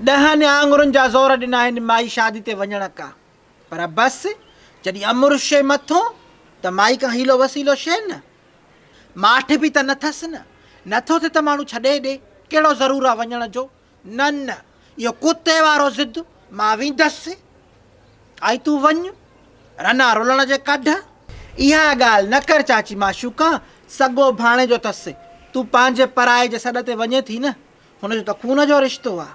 ڏهن آڱرين جا زور ڏنا آهن مائي شادي تي وڃڻ ڪا. پر بس جڏهن امر شيء مٿو ته مائي کان حيلو وسيلو شيء نه. ماٺ به ته نه ٿس نه. نٿو ٿئي ته ماڻهو ڇڏي ڏي. ڪهڙو ضرور آ وڃڻ جو. نه نه اهو ڪتي وارو ضد، مان ويندس. آئي تون وڃ. رنا رلڻ جي ڪڍ. اها ڳالهه نه ڪر چاچي معشوقا، سڳو ڀاڻيجو اٿس. تون پنهنجي پرائي جي سڏ تي وڃين ٿي نه. هن جو ته خون جو رشتو آ.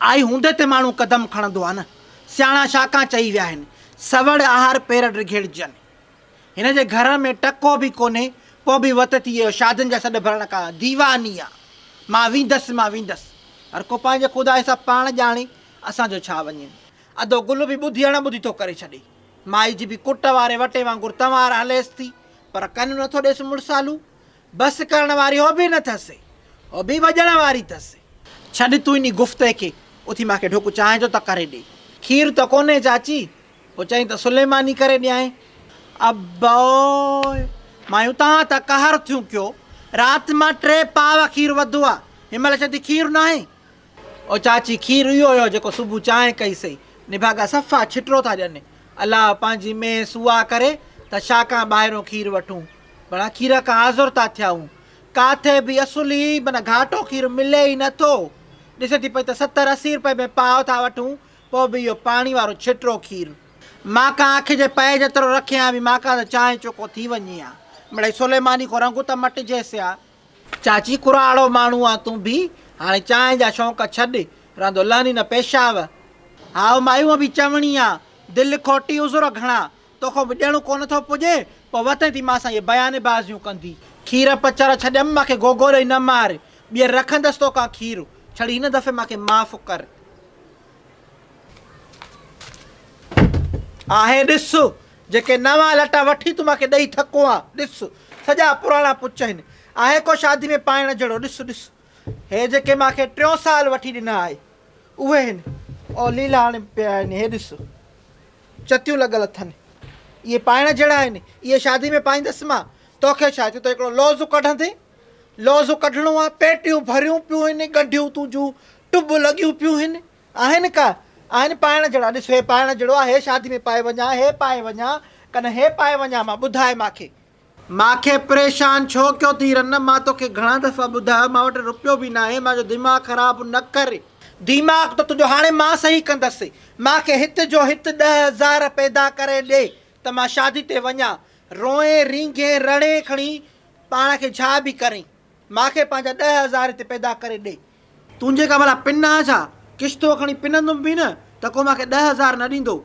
آئي هوندي تي ماڻهو قدم کڻندو آ نه. سياڻا شاڪان چئي ويا آهن، سوڙ آهر پير ڊگهيڙجن. هن جي گهر ۾ ٽڪو به ڪونهي، پوء به وت ٿي اهو شادين جا سڏ ڀرڻ کان ديواني آ. مان ويندس، مان ويندس. هر ڪو پنهنجي خدا حساب پاڻ ڄاڻي، اسان جو ڇا وڃي. ادو گل به ٻڌي اڻ ٻڌي ٿو ڪري ڇڏي. مائي جي به ڪٽ واري وٽي وانگر تنوار هليس ٿي، پر ڪن نٿو ڏيس مڙسالو. بس ڪرڻ واري هو به نه ٿس، هو به وڄڻ واري ٿس. ڇڏ تون انهي گفتي کي، اٿي مان کي ڍوڪ چانهه جو ته ڪري ڏي. کير ته ڪونهي چاچي، پوء چيائين ته سليماني ڪري ڏيانء. ابوء! مايون توهان ته قهر ٿيون ڪيو. رات مان ٽي پاء کير وڌو آ. هن مهل چئين ٿي کير ناهي. او چاچي کير اهو هيو جيڪو صبح چانهه ڪئي سئي. نڀاڳا صفا ڇٽرو ٿا ڏين. الله پنهنجي مينهن سوئا ڪري ته شاڪان ٻاهرون کير وٺون. بڻا کير کان آزر ٿا ٿيائون. ڪاٿي به اصل ئي معنيٰ گهاٽو کير ملي ئي نه ٿو. ڏسي ٿي پئي ته ستر اسي رپئي ۾ پاء ٿا وٺون پوء به اهو پاڻي وارو ڇٽرو کير. مان ڪا اک جي پئي جيترو رکيان به مان ڪا ته چانهه چوکو ٿي وڃي ها. مڙئي سليماني کان رنگ ته مٽجيس ها. چاچي ڪراڙو ماڻهو آن تون به، هاڻي چانهه جا شوق ڇڏ، رهندو لهني نه پيشاب. هائو مائي اها به چوڻي آ، دل کوٽي عذر گهڻا، توکان به ڏيڻو ڪونه ٿو پڄي، پوء وتين ٿي مان سان اهي بياني بازيون ڪندي. کير پچر ڇڏيم، مان کي گوگو ڏئي نه مار، ٻيهر رکندس توکان کير، ڇڙي هن دفعي مان کي معاف ڪر. آهي ڏس، جيڪي نوان لٽا وٺي تون مان کي ڏئي ٿڪو آن، ڏس، سڄا پراڻا پچ آهن. آهي ڪو شادي ۾ پائڻ جهڙو، ڏس، ڏس، هي جيڪي مان کي ٽيون سال وٺي ڏنا آهي، اهي هن. او ليلا هاڻي پيا آهن، هي ڏس، چتيون لڳل اٿن. اهي پائڻ جهڙا آهن، اهي شادي ۾ پائيندس مان. توکي ڇا، تون ته هڪڙو لوز ڪڍندين. لوز ڪڍڻو آ، پيٽيون ڀريون پيون هن، ڳنڍيون تنهنجون ٽٻ لڳيون پيون هن. آهن ڪا؟ آهن پائڻ جهڙا؟ ڏس هي پائڻ جهڙو آ، هي شادي ۾ پائي وڃان، هي پائي وڃان، ڪن هي پائي وڃان مان، ٻڌاء ماکي. ماکي پريشان ڇو ڪيو ٿي رن، مان توکي گهڻا دفعا ٻڌايو، مان وٽ رپيو به ناهي، مانجو دماغ خراب نه ڪر. دماغ ته تنهنجو هاڻي مان صحيح ڪندس، ماکي هت جو هت 10,000 پيدا ڪري ڏي ته مان شادي تي وڃان. روئين، رينگهين، رڙين کڻي پاڻ کي ڇا به ڪرين، مان کي پنهنجا 10,000 هتي پيدا ڪري ڏي. تنهنجي ڪا ڀلا پن آ ڇا؟ قسطو کڻي پنندم به نه ته ڪو مان کي 10,000 نه ڏيندو.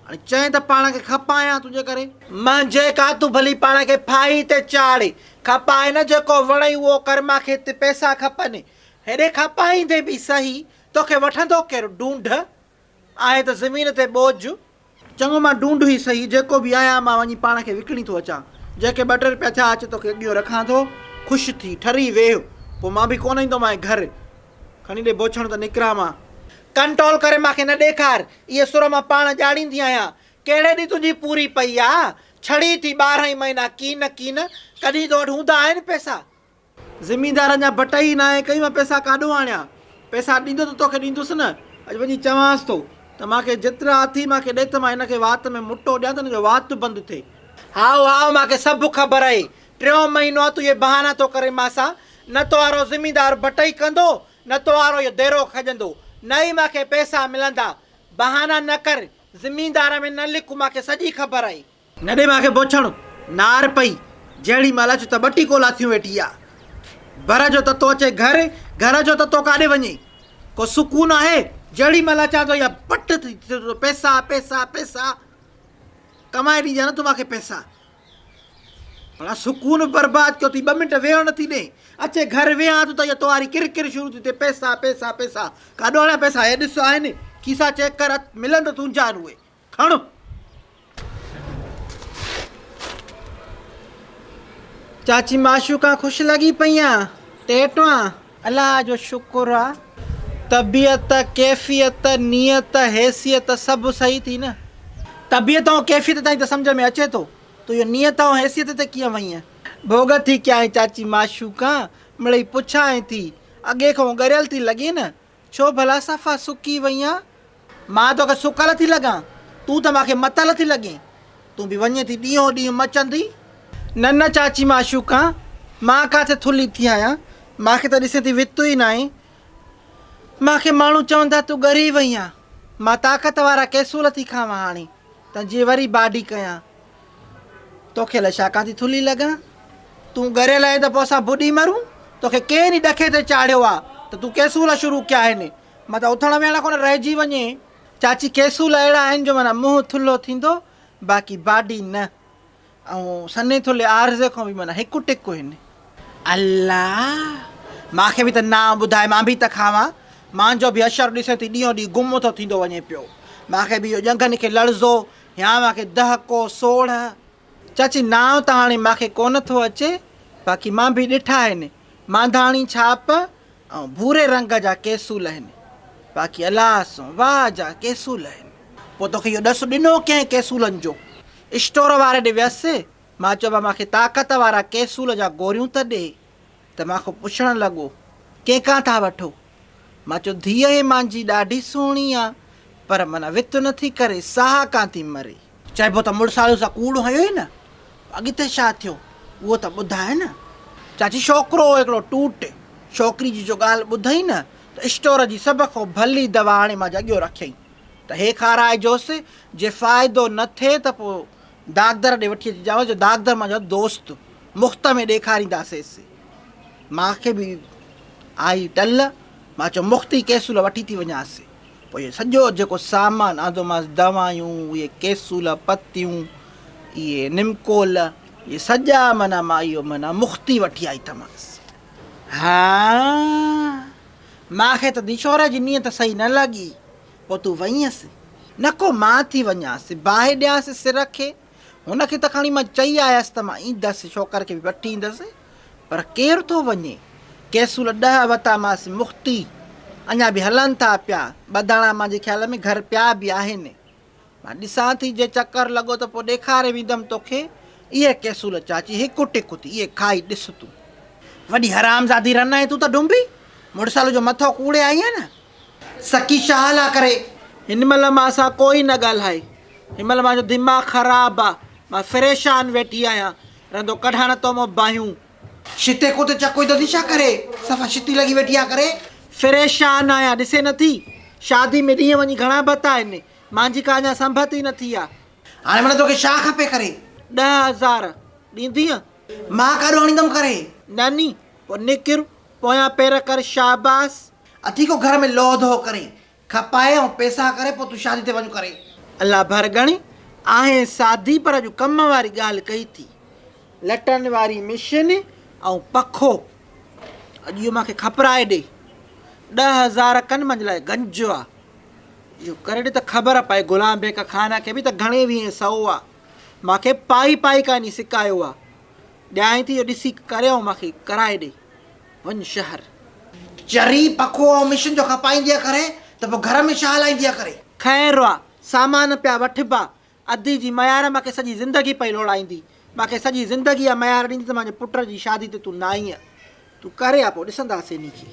هاڻي چئين ته پاڻ کي کپايان تنهنجي ڪري. منهنجي ڪا تون ڀلي پاڻ کي ڦاهي تي چاڙهه، کپائي نه جيڪو وڻئي اهو ڪر مان کي هتي پئسا کپن. هيڏي کپائيندين به سهي، توکي وٺندو ڪير؟ ڍونڍ آهي ته زمين تي ٻوجهه. چڱو مان ڍونڍ ئي سهي، جيڪو به آهيان مان وڃي پاڻ کي وڪڻي ٿو اچان. جيڪي ٻه ٽي رپيا ٿيا اچ توکي اڳيون رکان ٿو. خوش ٿي، ٺري ويهه. پوء مان به ڪونه ايندومانء گهر. کڻي ڏي بوڇڻ ته نڪران مان. ڪنٽرول ڪري مان کي نه ڏيکار. اهي سر مان پاڻ ڄاڻيندي آهيان. ڪهڙي ڏينهن تنهنجي پوري پئي آ. ڇڙي ٿي 12 ئي مهينا ڪين ڪين. ڪڏهن تو وٽ هوندا آهن پئسا؟ زميندار اڃا بٽئي ئي ناهي ڪئي، مان پئسا ڪاڏو آڻيان؟ پئسا ڏيندو ته توکي ڏيندس نه. اڄ وڃي چوانس ٿو ته مان کي جيترا اٿئي مان کي ڏي ته مان هن کي وات ۾ مٽو ڏيان ته هن جو وات بند ٿئي. هائو هائو مان کي سڀ خبر اهي. ٽيون مهينو آ تون اهي بهانا ٿو ڪرين مان سان. نه تو وارو زميندار بٽئي ڪندو، نه تو وارو اهو ديرو کڄندو، نه ئي مان کي پئسا ملندا. بهانا نه ڪر، زميندار ۾ نه لک مان کي سڄي خبر اهي. نه ڏي مان کي بوڇڻ، نار پئي، جهڙي مهل اچ ته ٻٽي ڪولا ٿيون ويٺي آ. بر جو تتو اچي گهر، گهر جو تتو ڪاڏي وڃي؟ ڪو سڪون آهي؟ جهڙي مهل اچان ٿو اها پٽ ٿي ٿئي ٿو پئسا، پئسا، پئسا. ڪمائي ڏينديان نه تون مان کي پئسا. ڀلا سڪون برباد ڪيو ٿي، ٻه منٽ ويهڻ نٿي ڏئين. اچي گهر ويهان ٿو ته اها تواري ڪر ڪر شروع ٿي ٿئي، پئسا، پئسا، پئسا. ڪاڏو آڻيان پئسا؟ هي ڏس آهن، کيسا چيڪ ڪر، ملن ته تنهنجا آهن اهي. کڻ. چاچي معشوقا خوش لڳي پئي آن ٽيٽوان. الله جو شڪر آ طبيعت ڪيفيت نيت حيثيت سڀ صحيح ٿي نه. طبيعت ۽ ڪيفيت تائين ته سمجهه ۾ اچي ٿو تون اهو نيت ۽ حيثيت تي ڪيئن وئينء. ڀوڳ ٿي ڪيائين چاچي معشوقا مڙئي پڇانء ٿي اڳي کان ڳريل ٿي لڳين نه. ڇو ڀلا صفا سڪي وئين آن؟ مان توکي سڪل ٿي لڳان؟ تون ته مان کي متل ٿي لڳين. تون به وڃين ٿي ڏينهون ڏينهن مچندي. نه نه چاچي معشوقا، مان ڪاٿي ٿلهي ٿي آهيان. مان کي ته ڏسين ٿي وت ئي ناهي. مان کي ماڻهو چون ٿا تون ڳري وئين آن. مان طاقت وارا ڪيسول ٿي کاوان هاڻي ته جيئن وري باڊي ڪيان. توکي الائي ڇا ڪان ٿي ٿلهي لڳان. تون ڳريل آهين ته پوء اسان ٻڏي مرون؟ توکي ڪنهن ڏکي تي چاڙهيو آ ته تون ڪيسول شروع ڪيا آهن. متان اٿڻ ويهڻ کان رهجي وڃي. چاچي ڪيسول اهڙا آهن جو معنيٰ منهن ٿلهو ٿيندو باقي باڊي نه ۽ سنهي ٿلهي عارضي کان به معنيٰ هڪ ٽڪ هن. الله! مان کي به ته نانء ٻڌاء مان به ته کاوان. مانجو به حشر ڏسين ٿي ڏينهون ڏينهن گم ٿو ٿيندو وڃي پيو. مان کي به اهو ڄنگهن کي لڙزو، هيانء کي دهڪو، سوڙهه. چاچي نانء ته هاڻي مان کي ڪونه ٿو اچي باقي مان به ڏٺا آهن مانڌاڻي ڇاپ ۽ ڀوري رنگ جا ڪيسول آهن، باقي الله سون واهه جا ڪيسول آهن. پوء توکي اهو ڏس ڏنو ڪنهن ڪيسولن جو؟ اسٽور واري ڏي ويس، مان چيو مان کي طاقت وارا ڪيسول جا گوريون ته ڏي، ته مان کان پڇڻ لڳو، ڪنهن کان ٿا وٺو؟ مان چيو ڌيء هي مانجي ڏاڍي سهڻي آ، پر معنيٰ وت نٿي ڪري، ساهه ڪان ٿي مري. چئبو ته مڙسالو سان ڪوڙ هنيو ئي نه، اڳتي ڇا ٿيو اهو ته ٻڌاء نه. چاچي ڇوڪرو هو هڪڙو ٽوٽ، ڇوڪري جي جو ڳالهه ٻڌئي نه ته اسٽور جي سڀ کان ڀلي دوا آڻي مان جڳيو رکيائين ته هي کارائجوس، جي فائدو نه ٿئي ته پوء داغدر ڏي وٺي اچجانس جو داغدر مان جو دوست مفت ۾ ڏيکارينداسيس. مان کي به آئي ٽل، مان چيو مفت ئي ڪيسول وٺي ٿي وڃانس. پوء اهو سڄو جيڪو سامان آندومانس، دوائيون، اهي ڪيسول، پتيون، اهي نمڪول، اهي سڄا معنيٰ مان اهو معنيٰ مختي وٺي آئي اٿمانس. ها، مان کي ته ديشوري جي نيت صحيح نه لڳي. پوء تون وئينس؟ نه ڪو مان ٿي وڃانس، باهه ڏيانس سر کي. هن کي ته کڻي مان چئي آيس ته مان ايندس، ڇوڪر کي به وٺي ايندس. پر ڪير ٿو وڃي؟ ڪيسول ڏهه وتاماس مختي اڃا به هلن ٿا پيا. ٻڌاڻا مانجي خيال ۾ گهر پيا به آهن. مان ڏسان ٿي جي چڪر لڳو ته پوء ڏيکاري ويندم توکي. اهي ڪيسول چاچي هڪ ٽڪ ٿي اهي کائي ڏس تون. وڏي حرامزادي رن آهين تون ته ڊنبي. مڙسالو جو مٿو ڪوڙي آئي آهين نه. سڪي شاهه لا ڪري. هن مهل مان سان ڪوئي نه ڳالهائي. هن مهل مانجو دماغ خراب آ. مان فريشان ويٺي آهيان. رندو ڪڍان تو مون باهيون. شتي ڪوتي چڪوئي ٿو ٿي ڇا ڪري صفا شتي لڳي ويٺي آ ڪري. فريشان آهيان ڏسين نه ٿي شادي ۾ ڏينهن وڃي گهڻا ڀتا آهن مانجي ڪا اڃا سنڀت ئي نه ٿي آ. هاڻي معنيٰ توکي ڇا کپي ڪري. 10,000 ڏيندينء؟ مان ڪاڏو آڻيندم ڪري. نه ني پوء نڪر پويان پير ڪر شاباس. اٿي ڪو گهر ۾ لوهه ڌوهه ڪرين. کپائي ۽ پئسا ڪري پوء تون شادي تي وڃ ڪري. الله ڀر ڳڻي، آهين سادي پر اڄ ڪم واري ڳالهه ڪئي ٿي. لٽن واري مشين ۽ پکو اڄ اهو مان کي کپرائي ڏي. 10,000 کن منهنجي لاء گنج آ. اهو ڪري ڏي ته خبر پئي غلام بيگ خان کي به ته گهڻي ويهين سئو آ. مان کي پائي پائي ڪاني سڪايو آ. ڏيانء ٿي اهو ڏسي ڪري ۽ مان کي ڪرائي ڏي. وڃ شهر. چري پکو ۽ مشن جو کپائينديء ڪري ته پوء گهر ۾ ڇا هلائينديء ڪري. خير آ، سامان پيا وٺبا. ادي جي ميار مان کي سڄي زندگي پئي لوڙائيندي. مان کي سڄي زندگي اها ميار ڏيندي ته مانجي پٽ جي شادي تي تون نه آئينء. تون ڪري آ پوء ڏسنداسين انهي کي.